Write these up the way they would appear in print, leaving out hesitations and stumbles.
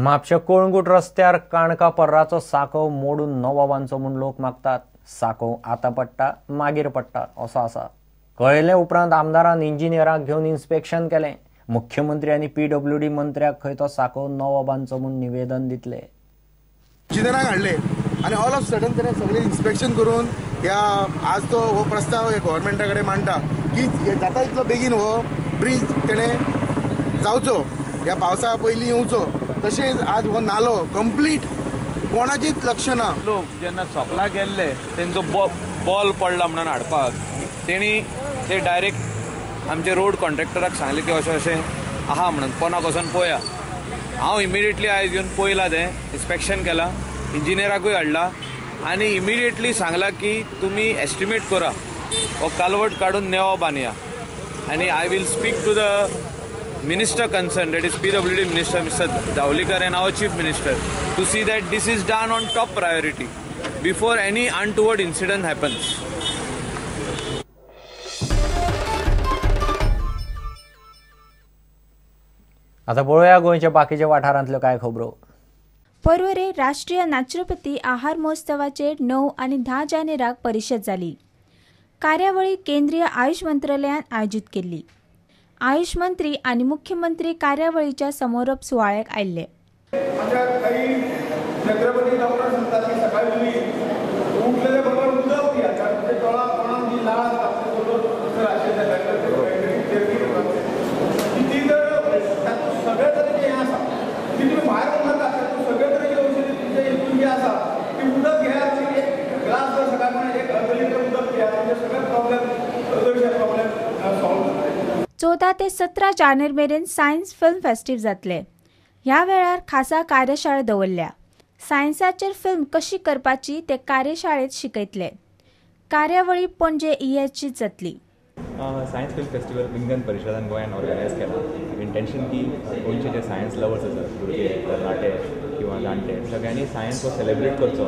म्हापशें कोळंगूट रस्त्यार काणका पर्राचो साकोव मोडून नवो बांदचो म्हूण लोक मागतात. साकोव आतां पडटा मागीर पडटा असो आसा. कळयले उपरांत आमदारान इंजिनियराक घेवन इन्स्पेक्शन केलें. मुख्यमंत्री आनी पीडब्ल्यूडी मंत्र्याक खंय तो साकोव नवो बांदचो म्हूण निवेदन दितले. इंजिनियराक हाडले आनी ऑल ऑफ सडन तेणें सगळें इन्स्पेक्शन करून ह्या आज तो हो प्रस्ताव गव्हर्मेंटा कडेन मांडटा की जाता इतलो बेगीन हो ब्रीज तेणें जावचो, ह्या पावसा पयलीं येवचो. तशेंच आज हो नालो कंप्लीट कोणाचीच लक्ष ना. लोक जेन्ना सोपला गेल्ले तेंचो बॉल पडला म्हणून हाडपाक तेणी ते डायरेक्ट आमचे रोड कॉन्ट्रॅक्टराक सांगलें की अशें अशें आहा म्हणून कोणाक वचोन पळया. हांव इमिडिएटली आयज येवन पळयलां, तें इन्स्पेक्शन केलां, इंजिनियराकूय हाडला आनी इमिडिएटली सांगलां की तुमी एस्टिमेट करा, हो कालवट काडून नेवो बांदया. आनी I will speak to the minister concerned, that is PWD Minister Mr. Dhavalikar and our Chief Minister, to see that this is done on top priority before any untoward incident happens. आता पळोवया गोंयच्या बाकीच्या वाठारांतल्यो काय खबरो. पर्वरे राष्ट्रीय naturopathy आहार महोत्सवाचेर 9 आनी 10 जानेराक परिशद जाली. कार्यावळी केंद्रीय आयुष मंत्रालयान आयोजीत केल्ली. आयुष मंत्री आनी मुख्यमंत्री कार्यावळीच्या समारोप सुवाळ्याक आयिल्ले. चौदा ते 17 जानेर मेरेन सायन्स फिल्म फेस्टिवल जातले. ह्या वेळार खासा कार्यशाळा दवरल्या. सायन्साचेर फिल्म कशी करपाची ते कार्यशाळेत शिकयतले. कार्यावळी पणजे EHC जातली. सायन्स फिल्म फेस्टिवल विंगन परिशदान गोंयान ऑर्गनायज केला. इंटेन्शन की गोंयचे जे सायन्स लवर्स आसात, भुरगे, तरणाटे किंवा जाणटे, सगळ्यांनी सायन्स हो सेलिब्रेट करचो.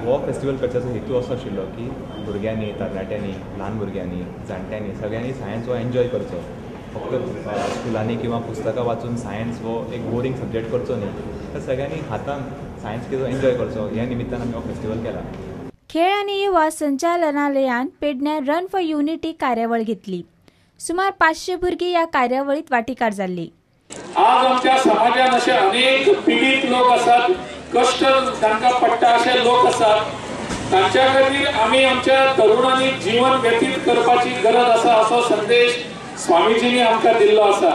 हो फेस्टिवल करच्याचो हेतू असो आशिल्लो की भुरग्यांनी, तरणाट्यांनी, ल्हान भुरग्यांनी, जाणट्यांनी सगळ्यांनी सायन्स हो एन्जॉय करचो. फक्त स्कुलांनी किंवा पुस्तकां वाचून सायन्स हो एक बोरींग सब्जेक्ट करचो न्ही, तर सगळ्यांनी हातान सायन्स कितें एन्जॉय करचो ह्या निमित्तान आमी हो फेस्टिवल केला. खेळ आनी युवा संचालनालयान पेडण्यां रन फॉर युनिटी कार्यावळ घेतली. सुमार 500 भुरगीं ह्या कार्यावळीत वांटेकार जाल्ली. आज आमच्या समाजान असे अनेक पीडित लोक आसात, कष्ट तांकां पडटा अशे लोक आसात, तांच्या खातीर आमी आमच्या तरुणांनी जीवन व्यतीत करपाची गरज आसा असो संदेश स्वामीजींनी आमकां दिल्लो आसा.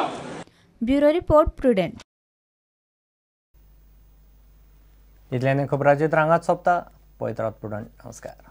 Bureau report, Prudent. इतल्यान खबरांची रांगात सोंपता. पळयत रावत प्रुडंट. नमस्कार.